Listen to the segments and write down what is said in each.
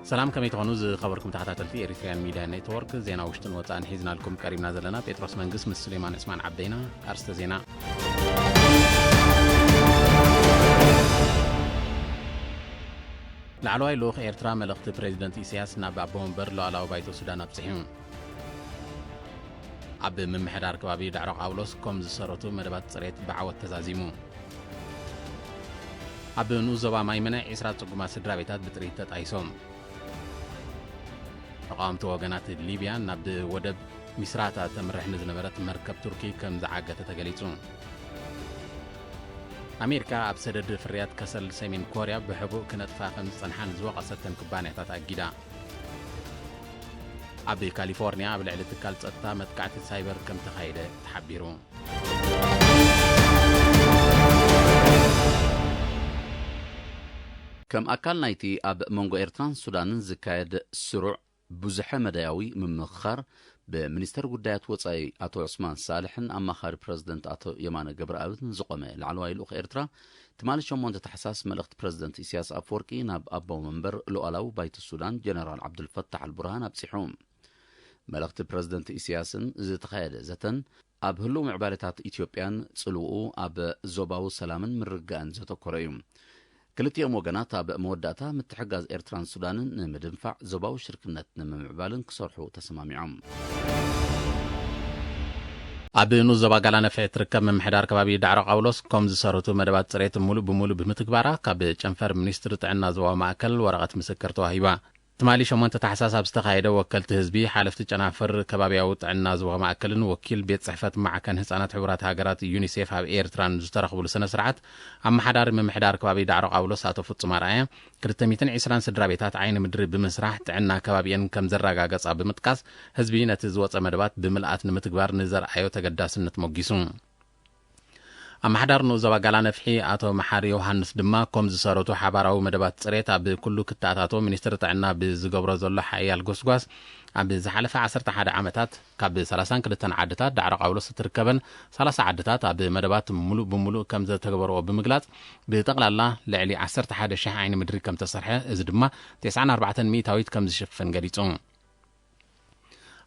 ሰላም፣ ከመይ ትኾኑ ዝኸበርኩም ተኸታተልቲ ኤሪትሪያን ሚድያ ኔትወርክ? ዜና ውሽጥን ወጻእን ሒዝናልኩም ቀሪብና ዘለና። ጴጥሮስ መንግስት ምስ ሱሌማን ዕስማን ዓበይና። ኣርስተ ዜና። ላዕለዋይ ልኡኽ ኤርትራ መልእኽቲ ፕሬዚደንት ኢሳያስ ናብ ኣቦ መንበር ሉዓላዊ ባይቶ ሱዳን ኣብጺሑ። ኣብ ምምሕዳር ከባቢ ዳዕሮ ቃውሎስ ኮም ዝሰረቱ መደባት ጽሬት ብዓወት ተዛዚሙ። ኣብ ንኡስ ዞባ ማይመነ ዒስራ ጽጉማት ስድራ ቤታት ብጥሪት ተጣይሶም። ተቓወምቲ ወገናት ሊብያ ናብ ወደብ ሚስራታ ተምርሕ ንዝነበረት መርከብ ቱርኪ ከም ዝዓገተ ተገሊጹ። ኣሜሪካ ኣብ ሰደድ ፍርያት ከሰል ሰሜን ኮርያ ብሕቡእ ክነጥፋ ከም ዝጸንሓን ዝወቐሰተን ኩባንያታት ኣጊዳ። ኣብ ካሊፎርኒያ ኣብ ልዕሊ ትካል ጸጥታ መጥቃዕቲ ሳይበር ከም ተኻየደ ተሓቢሩ። ከም ኣካል ናይቲ ኣብ መንጎ ኤርትራን ሱዳንን ዝካየድ ስሩዕ ብዙሐ መዳያዊ ምምኽኻር፣ ብሚኒስተር ጉዳያት ወጻኢ ኣቶ ዑስማን ሳልሕን ኣማኻሪ ፕረዚደንት ኣቶ የማነ ገብረኣብን ዝቖመ ላዕለዋይ ልኡኽ ኤርትራ፣ ትማሊ ሸሞንተ ታሕሳስ መልእኽቲ ፕረዚደንት ኢሳያስ ኣፈወርቂ ናብ ኣቦ መንበር ሉዓላዊ ባይቶ ሱዳን ጀነራል ዓብዱልፈታሕ ኣልቡርሃን ኣብጺሑ። መልእኽቲ ፕረዚደንት ኢሳያስን ዝተኻየደ ዘተን ኣብ ህሉው ምዕባለታት ኢትዮጵያን ጽልውኡ ኣብ ዞባዊ ሰላምን ምርግጋእን ዘተኮረ እዩ። ክልቲኦም ወገናት ኣብ መወዳእታ ምትሕግጋዝ ኤርትራን ሱዳንን ንምድንፋዕ ዞባዊ ሽርክነት ንምምዕባልን ክሰርሑ ተሰማሚዖም። ኣብ ንኡስ ዞባ ጋላነፍሒ እትርከብ ምምሕዳር ከባቢ ዳዕሮ ቃውሎስ ኮም ዝሰረቱ መደባት ጽሬት ሙሉእ ብሙሉእ ብምትግባራ ካብ ጨንፈር ሚኒስትሪ ጥዕና ዞባዊ ማእከል ወረቐት ምስክር ተዋሂባ። ትማሊ ሸሞንተ ታሕሳስ ኣብ ዝተኻየደ ወከልቲ ህዝቢ፣ ሓለፍቲ ጨናፍር ከባብያዊ ጥዕና ዞባ ማእከልን ወኪል ቤት ጽሕፈት ማዕከን ህጻናት ሕቡራት ሃገራት ዩኒሴፍ ኣብ ኤርትራን ዝተረኽብሉ ስነ ስርዓት፣ ኣመሓዳሪ ምምሕዳር ከባቢ ዳዕሮ ቃውሎስ ኣቶ ፍጹም ኣርኣያ፣ ክልተ ሚእትን ዕስራን ስድራ ቤታት ዓይኒ ምድሪ ብምስራሕ ጥዕና ከባቢኤን ከም ዘረጋገጻ ብምጥቃስ፣ ህዝቢ ነቲ ዝወጸ መደባት ብምልኣት ንምትግባር ንዘርኣዮ ተገዳስነት ሞጊሱ። ኣመሓዳር ንኡስ ዞባ ጋላነፍሒ ኣቶ መሓሪ ዮሃንስ ድማ፣ ኮም ዝሰረቱ ሓባራዊ መደባት ጽሬት ኣብ ኩሉ ክተኣታቶ ሚኒስትሪ ጥዕና ብዝገብሮ ዘሎ ሓያል ጎስጓስ፣ ኣብ ዝሓለፈ ዓሰርተ ሓደ ዓመታት ካብ ሰላሳን ክልተን ዓድታት ዳዕሮ ቃውሎስ እትርከበን ሰላሳ ዓድታት ኣብ መደባት ሙሉእ ብሙሉእ ከም ዘተግበርኦ ብምግላጽ፣ ብጠቕላላ ልዕሊ ዓሰርተ ሓደ ሽሕ ዓይኒ ምድሪ ከም ተሰርሐ፣ እዚ ድማ ተስዓን ኣርባዕተን ሚእታዊት ከም ዝሽፍን ገሊጹ።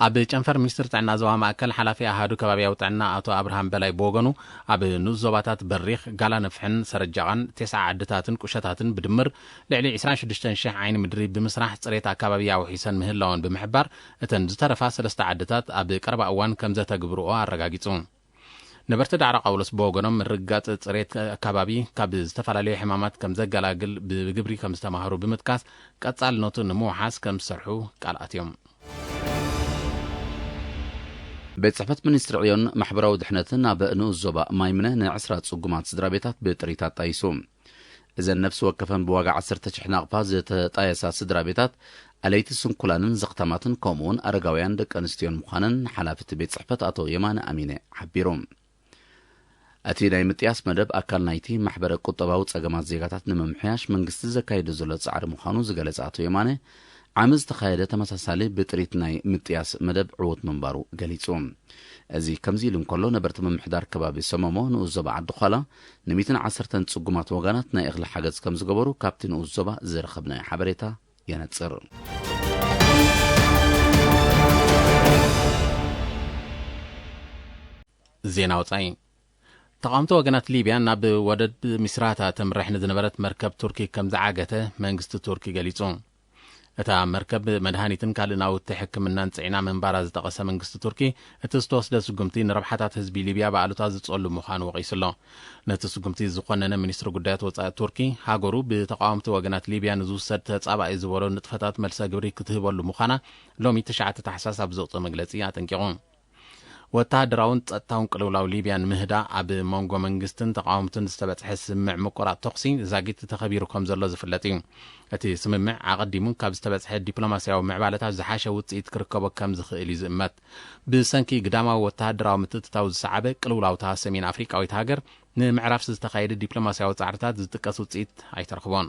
ኣብ ጨንፈር ሚኒስትሪ ጥዕና ዞባ ማእከል ሓላፊ ኣሃዱ ከባብያዊ ጥዕና ኣቶ ኣብርሃም በላይ ብወገኑ፣ ኣብ ንኡስ ዞባታት በሪኽ፣ ጋላነፍሕን ሰረጃቓን፣ ቴስዓ ዓድታትን ቁሸታትን ብድምር ልዕሊ ዕስራን ሽዱሽተን ሽሕ ዓይኒ ምድሪ ብምስራሕ ጽሬት ኣካባቢ ኣውሒሰን ምህላወን ብምሕባር፣ እተን ዝተረፋ ሰለስተ ዓድታት ኣብ ቀረባ እዋን ከም ዘተግብርኦ ኣረጋጊጹ። ነበርቲ ዳዕሮ ቃውሎስ ብወገኖም፣ ምርግጋጽ ጽሬት ኣካባቢ ካብ ዝተፈላለዩ ሕማማት ከም ዘገላግል ብግብሪ ከም ዝተማህሩ ብምጥቃስ፣ ቀጻልነቱ ንምውሓስ ከም ዝሰርሑ ቃል ኣትዮም። ቤት ጽሕፈት ሚኒስትሪ ዕዮን ማሕበራዊ ድሕነትን ኣብ ንኡስ ዞባ ማይምነ ንዕስራ ጽጉማት ስድራ ቤታት ብጥሪት ኣጣይሱ። እዘን ነፍሲ ወከፈን ብዋጋ ዓሰርተ ሽሕ ናቕፋ ዝተጣየሳ ስድራ ቤታት፣ ኣለይቲ ስንኩላንን ዘኽታማትን፣ ከምኡውን ኣረጋውያን ደቂ ኣንስትዮን ምዃነን ሓላፊ እቲ ቤት ጽሕፈት ኣቶ የማነ ኣሚነ ሓቢሩ። እቲ ናይ ምጥያስ መደብ ኣካል ናይቲ ማሕበረ ቁጠባዊ ጸገማት ዜጋታት ንምምሕያሽ መንግስቲ ዘካይዶ ዘሎ ጻዕሪ ምዃኑ ዝገለጸ ኣቶ የማነ፣ ዓሚ ዝተኻየደ ተመሳሳሊ ብጥሪት ናይ ምጥያስ መደብ ዕዉት ምንባሩ ገሊጹ። እዚ ከምዚ ኢሉ እንከሎ፣ ነበርቲ ምምሕዳር ከባቢ ሰመሞ ንኡስ ዞባ ዓዲ ዃላ ንሚእትን ዓሰርተን ጽጉማት ወገናት ናይ እኽሊ ሓገዝ ከም ዝገበሩ ካብቲ ንኡስ ዞባ ዝረኸብናዮ ሓበሬታ የነጽር። ዜና ወጻኢ። ተቓወምቲ ወገናት ሊብያ ናብ ወደብ ሚስራታ ተምርሕ ንዝነበረት መርከብ ቱርኪ ከም ዝዓገተ መንግስቲ ቱርኪ ገሊጹ። እታ መርከብ መድሃኒትን ካልእ ናውቲ ሕክምናን ጽዒና ምንባራ ዝጠቐሰ መንግስቲ ቱርኪ፣ እቲ ዝተወስደ ስጉምቲ ንረብሓታት ህዝቢ ሊብያ ብኣሉታ ዝጸሉ ምዃኑ ወቒሱ ኣሎ። ነቲ ስጉምቲ ዝኾነነ ሚኒስትሪ ጉዳያት ወጻኢ ቱርኪ፣ ሃገሩ ብተቓወምቲ ወገናት ሊብያ ንዝውሰድ ተጻባኢ ዝበሎ ንጥፈታት መልሰ ግብሪ ክትህበሉ ምዃና ሎሚ ትሽዓተ ታሕሳስ ኣብ ዘውጽኦ መግለጺ ኣጠንቂቑ። ወተሃደራውን ጸጥታውን ቅልውላው ሊብያ ንምህዳእ ኣብ መንጎ መንግስትን ተቓወምትን ዝተበጽሐ ስምምዕ ምቁራጽ ተኹሲ ዛጊት ተኸቢሩ ከም ዘሎ ዝፍለጥ እዩ። እቲ ስምምዕ ኣቐዲሙ ካብ ዝተበጽሐ ዲፕሎማስያዊ ምዕባለታት ዝሓሸ ውጽኢት ክርከቦ ከም ዝኽእል እዩ ዝእመት። ብሰንኪ ግዳማዊ ወተሃደራዊ ምትእትታው ዝሰዓበ ቅልውላውታ ሰሜን ኣፍሪቃዊት ሃገር ንምዕራፍ ዝተኻየደ ዲፕሎማስያዊ ጻዕርታት ዝጥቀስ ውጽኢት ኣይተረኽቦን።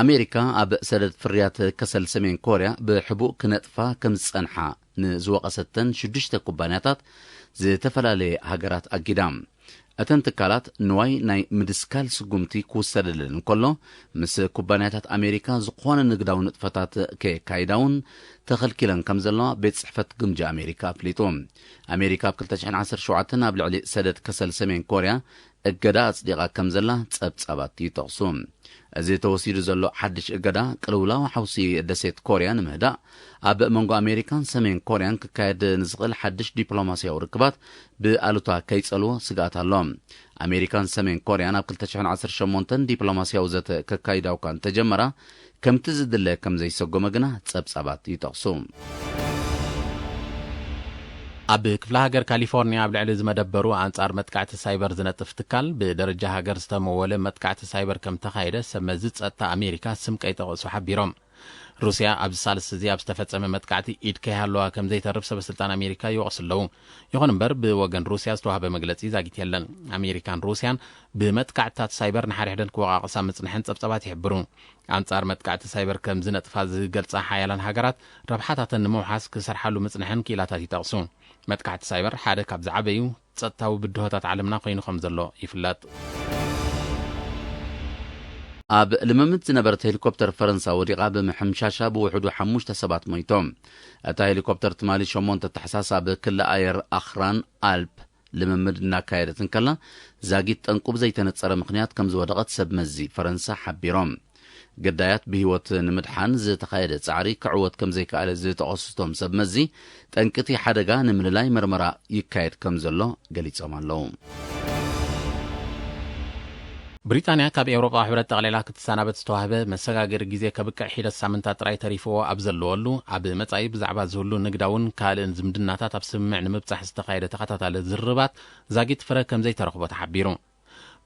ኣሜሪካ ኣብ ሰደድ ፍርያት ከሰል ሰሜን ኮርያ ብሕቡእ ክነጥፋ ከም ዝጸንሓ ንዝወቐሰተን ሽዱሽተ ኩባንያታት ዝተፈላለየ ሃገራት ኣጊዳ። እተን ትካላት ንዋይ ናይ ምድስካል ስጉምቲ ክውሰደለን እንከሎ፣ ምስ ኩባንያታት ኣሜሪካ ዝኾነ ንግዳዊ ንጥፈታት ከየካይዳ እውን ተኸልኪለን ከም ዘለዋ ቤት ጽሕፈት ግምጃ ኣሜሪካ ኣፍሊጡ። ኣሜሪካ ኣብ ክልተ ሽሕን ዓሰርተ ሸውዓተን ኣብ ልዕሊ ሰደድ ከሰል ሰሜን ኮርያ እገዳ ኣጽዲቓ ከም ዘላ ጸብጻባት ይጠቕሱ። እዚ ተወሲዱ ዘሎ ሓድሽ እገዳ፣ ቅልውላው ሓውሲ ደሴት ኮርያ ንምህዳእ፣ ኣብ መንጎ ኣሜሪካን ሰሜን ኮርያን ክካየድ ንዝኽእል ሓድሽ ዲፕሎማስያዊ ርክባት ብኣሉታ ከይጸልዎ ስግኣት ኣሎ። ኣሜሪካን ሰሜን ኮርያን ኣብ ክልተ ሽሕን ዓሰርተ ሸሞንተን ዲፕሎማስያዊ ዘተ ከካይዳ እኳ እንተጀመራ፣ ከምቲ ዝድለ ከም ዘይሰጎመ ግና ጸብጻባት ይጠቕሱ። ኣብ ክፍለ ሃገር ካሊፎርኒያ ኣብ ልዕሊ ዝመደበሩ ኣንጻር መጥቃዕቲ ሳይበር ዝነጥፍ ትካል፣ ብደረጃ ሃገር ዝተመወለ መጥቃዕቲ ሳይበር ከም ተኻየደ ሰብ መዚ ጸጥታ ኣሜሪካ ስም ከይጠቐሱ ሓቢሮም። ሩስያ ኣብዚ ሳልስቲ እዚ ኣብ ዝተፈጸመ መጥቃዕቲ ኢድ ከይሃለዋ ከም ዘይተርፍ ሰበ ስልጣን ኣሜሪካ ይወቕሱ ኣለዉ። ይኹን እምበር፣ ብወገን ሩስያ ዝተዋህበ መግለጺ ዛጊት የለን። ኣሜሪካን ሩስያን ብመጥቃዕትታት ሳይበር ንሓድሕደን ክወቓቐሳ ምጽንሐን ጸብጻባት ይሕብሩ። ኣንጻር መጥቃዕቲ ሳይበር ከም ዝነጥፋ ዝገልጻ ሓያላን ሃገራት፣ ረብሓታተን ንምውሓስ ክሰርሓሉ ምጽንሐን ክኢላታት ይጠቕሱ። መጥቃዕቲ ሳይበር ሓደ ካብ ዝዓበዩ ጸጥታዊ ብድሆታት ዓለምና ኮይኑ ከም ዘሎ ይፍለጥ። ኣብ ልምምድ ዝነበረት ሄሊኮፕተር ፈረንሳ ወዲቓ ብምሕምሻሻ ብውሕዱ ሓሙሽተ ሰባት ሞይቶም። እታ ሄሊኮፕተር ትማሊ ሸሞንተ ታሕሳስ ኣብ ክሊ ኣየር ኣኽራን ኣልፕ ልምምድ እናካየደት እንከላ፣ ዛጊት ጠንቁ ብዘይተነጸረ ምኽንያት ከም ዝወደቐት ሰብ መዚ ፈረንሳ ሓቢሮም። ግዳያት ብህይወት ንምድሓን ዝተኻየደ ጻዕሪ ክዕወት ከም ዘይከኣለ ዝጠቐሱ እቶም ሰብ መዚ፣ ጠንቂ እቲ ሓደጋ ንምልላይ መርመራ ይካየድ ከም ዘሎ ገሊጾም ኣለዉ። ብሪጣንያ ካብ ኤውሮጳ ሕብረት ጠቕሊላ ክትሰናበት ዝተዋህበ መሰጋገሪ ግዜ ከብቅዕ ሒደት ሳምንታት ጥራይ ተሪፍዎ ኣብ ዘለወሉ፣ ኣብ መጻኢ ብዛዕባ ዝህሉ ንግዳውን ካልእን ዝምድናታት ኣብ ስምምዕ ንምብጻሕ ዝተኻየደ ተኸታታሊ ዝርርባት ዛጊት ፍረ ከም ዘይተረኽቦ ተሓቢሩ።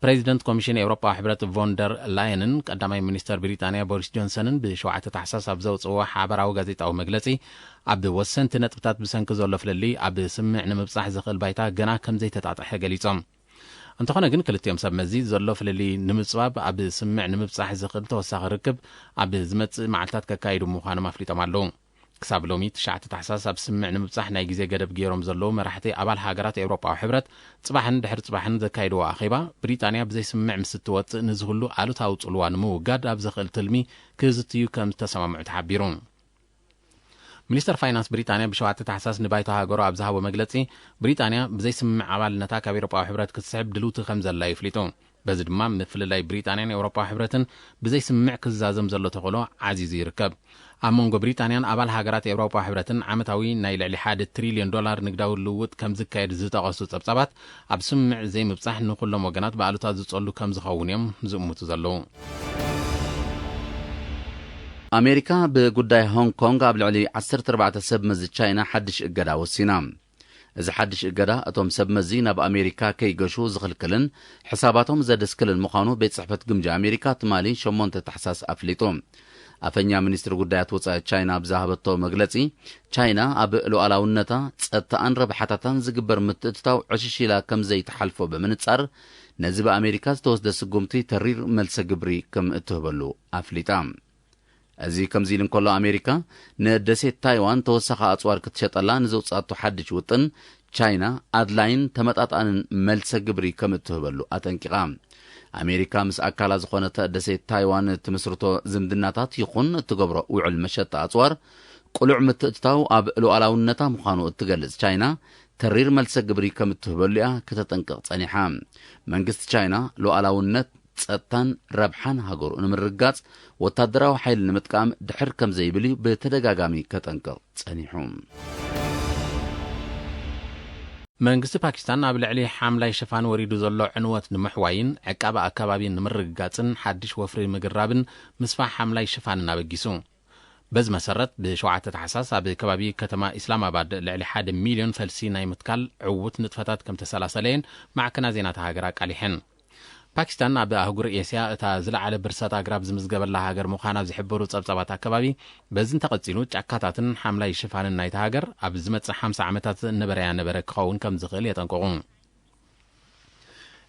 ፕሬዚደንት ኮሚሽን ኤውሮጳ ሕብረት ቮንደር ላየንን ቀዳማይ ሚኒስተር ብሪጣንያ ቦሪስ ጆንሰንን ብሸውዓተ ታሕሳስ ኣብ ዘውፅዎ ሓበራዊ ጋዜጣዊ መግለጺ፣ ኣብ ወሰንቲ ነጥብታት ብሰንኪ ዘሎ ፍልልይ ኣብ ስምምዕ ንምብጻሕ ዝኽእል ባይታ ገና ከም ዘይተጣጠሐ ገሊጾም። እንተኾነ ግን፣ ክልቲኦም ሰብ መዚ ዘሎ ፍልልይ ንምጽባብ ኣብ ስምምዕ ንምብጻሕ ዝኽእል ተወሳኺ ርክብ ኣብ ዝመጽእ መዓልታት ከካይዱ ምዃኖም ኣፍሊጦም ኣለዉ። ክሳብ ሎሚ ትሽዓተ ታሕሳስ ኣብ ስምምዕ ንምብጻሕ ናይ ግዜ ገደብ ገይሮም ዘለዉ መራሕቲ ኣባል ሃገራት ኤውሮጳዊ ሕብረት፣ ጽባሕን ድሕሪ ጽባሕን ዘካይድዎ ኣኼባ፣ ብሪጣንያ ብዘይ ስምምዕ ምስ እትወጽእ፣ ንዚ ኩሉ ኣሉታዊ ጽልዋ ንምውጋድ ኣብ ዘኽእል ትልሚ ክዝትዩ ከም ዝተሰማምዑ ተሓቢሩ። ሚኒስተር ፋይናንስ ብሪጣንያ ብሸውዓተ ታሕሳስ ንባይቶ ሃገሩ ኣብ ዝሃቦ መግለጺ፣ ብሪጣንያ ብዘይ ስምምዕ ኣባልነታ ካብ ኤውሮጳዊ ሕብረት ክትስሕብ ድልውቲ ከም ዘላ የፍሊጡ። በዚ ድማ፣ ምፍልላይ ብሪጣንያን ኤውሮጳዊ ሕብረትን ብዘይ ስምምዕ ክዛዘም ዘሎ ተኽእሎ ዓዚዙ ይርከብ። ኣብ መንጎ ብሪጣንያን ኣባል ሃገራት ኤውሮጳዊ ሕብረትን ዓመታዊ ናይ ልዕሊ ሓደ ትሪልዮን ዶላር ንግዳዊ ልውውጥ ከም ዝካየድ ዝጠቐሱ ጸብጻባት፣ ኣብ ስምምዕ ዘይምብጻሕ ንኹሎም ወገናት ብኣሉታ ዝጸሉ ከም ዝኸውን እዮም ዝእምቱ ዘለዉ። ኣሜሪካ ብጉዳይ ሆንግ ኮንግ ኣብ ልዕሊ ዓሰርተ ኣርባዕተ ሰብ መዚ ቻይና ሓድሽ እገዳ ወሲና። እዚ ሓድሽ እገዳ፣ እቶም ሰብ መዚ ናብ ኣሜሪካ ከይገሹ ዝኽልክልን ሕሳባቶም ዘደስክልን ምዃኑ ቤት ጽሕፈት ግምጃ ኣሜሪካ ትማሊ ሸሞንተ ታሕሳስ ኣፍሊጡ። ኣፈኛ ሚኒስትሪ ጉዳያት ወጻኢ ቻይና ኣብ ዝሃበቶ መግለጺ፣ ቻይና ኣብ ሉዓላውነታ፣ ጸጥታኣን ረብሓታታን ዝግበር ምትእትታው ዕሽሽ ኢላ ከም ዘይትሓልፎ ብምንጻር፣ ነዚ ብኣሜሪካ ዝተወስደ ስጉምቲ ተሪር መልሰ ግብሪ ከም እትህበሉ ኣፍሊጣ። እዚ ከምዚ ኢሉ እንከሎ፣ ኣሜሪካ ንደሴት ታይዋን ተወሳኺ ኣጽዋር ክትሸጠላ ንዘውጻቶ ሓድሽ ውጥን፣ ቻይና ኣድላይን ተመጣጣንን መልሰ ግብሪ ከም እትህበሉ ኣጠንቂቓ። ኣሜሪካ ምስ ኣካላ ዝኾነት ደሴት ታይዋን እትምስርቶ ዝምድናታት ይኹን እትገብሮ ውዕል መሸጣ ኣጽዋር፣ ቅሉዕ ምትእትታው ኣብ ሉዓላውነታ ምዃኑ እትገልጽ ቻይና፣ ተሪር መልሰ ግብሪ ከም እትህበሉ እያ ከተጠንቅቕ ጸኒሓ። መንግስቲ ቻይና ሉዓላውነት፣ ጸጥታን ረብሓን ሃገሩ ንምርግጋጽ ወታደራዊ ሓይሊ ንምጥቃም ድሕር ከም ዘይብል እዩ ብተደጋጋሚ ከጠንቅቕ ጸኒሑ። መንግስቲ ፓኪስታን ኣብ ልዕሊ ሓምላይ ሽፋን ወሪዱ ዘሎ ዕንወት ንምሕዋይን ዕቃበ ኣከባቢ ንምርግጋጽን ሓድሽ ወፍሪ ምግራብን ምስፋሕ ሓምላይ ሽፋንን ኣበጊሱ። በዚ መሰረት፣ ብሸውዓተ ታሕሳስ ኣብ ከባቢ ከተማ ኢስላማባድ ልዕሊ ሓደ ሚልዮን ፈልሲ ናይ ምትካል ዕዉት ንጥፈታት ከም ተሰላሰለየን ማዕከናት ዜና እታ ሃገር ኣቃሊሐን። ፓኪስታን ኣብ ኣህጉር ኤስያ እታ ዝለዓለ ብርሰት ኣግራብ ዝምዝገበላ ሃገር ምዃና ዝሕብሩ ጸብጻባት ኣከባቢ፣ በዚ እንተቐጺሉ ጫካታትን ሓምላይ ሽፋንን ናይታ ሃገር ኣብ ዝመጽእ ሓምሳ ዓመታት ነበረያ ነበረ ክኸውን ከም ዝኽእል የጠንቅቑ።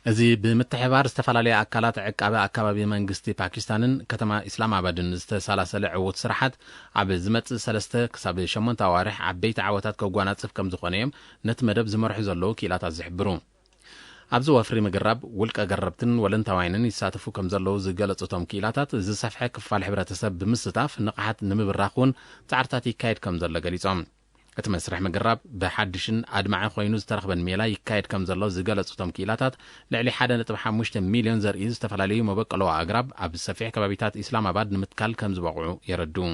እዚ ብምትሕባር ዝተፈላለያ ኣካላት ዕቃበ ኣካባቢ መንግስቲ ፓኪስታንን ከተማ ኢስላማባድን ዝተሳላሰለ ዕዉት ስራሓት፣ ኣብ ዝመጽእ ሰለስተ ክሳብ ሸሞንተ ኣዋርሕ ዓበይቲ ዓወታት ከጓናጽፍ ከም ዝኾነ እዮም ነቲ መደብ ዝመርሑ ዘለዉ ክኢላታት ዝሕብሩ። ኣብዚ ወፍሪ ምግራብ ውልቀ ገረብትን ወለንታውያንን ይሳተፉ ከም ዘለዉ ዝገለጹ እቶም ክኢላታት፣ ዝሰፍሐ ክፋል ሕብረተሰብ ብምስታፍ ንቕሓት ንምብራኽ እውን ጻዕርታት ይካየድ ከም ዘሎ ገሊጾም። እቲ መስርሕ ምግራብ ብሓድሽን ኣድማዒ ኮይኑ ዝተረኽበን ሜላ ይካየድ ከም ዘሎ ዝገለጹ እቶም ክኢላታት፣ ልዕሊ ሓደ ነጥቢ ሓሙሽተ ሚልዮን ዘርኢ ዝተፈላለዩ መበቀሎ ኣግራብ ኣብ ሰፊሕ ከባቢታት ኢስላማባድ ንምትካል ከም ዝበቕዑ የረድኡ።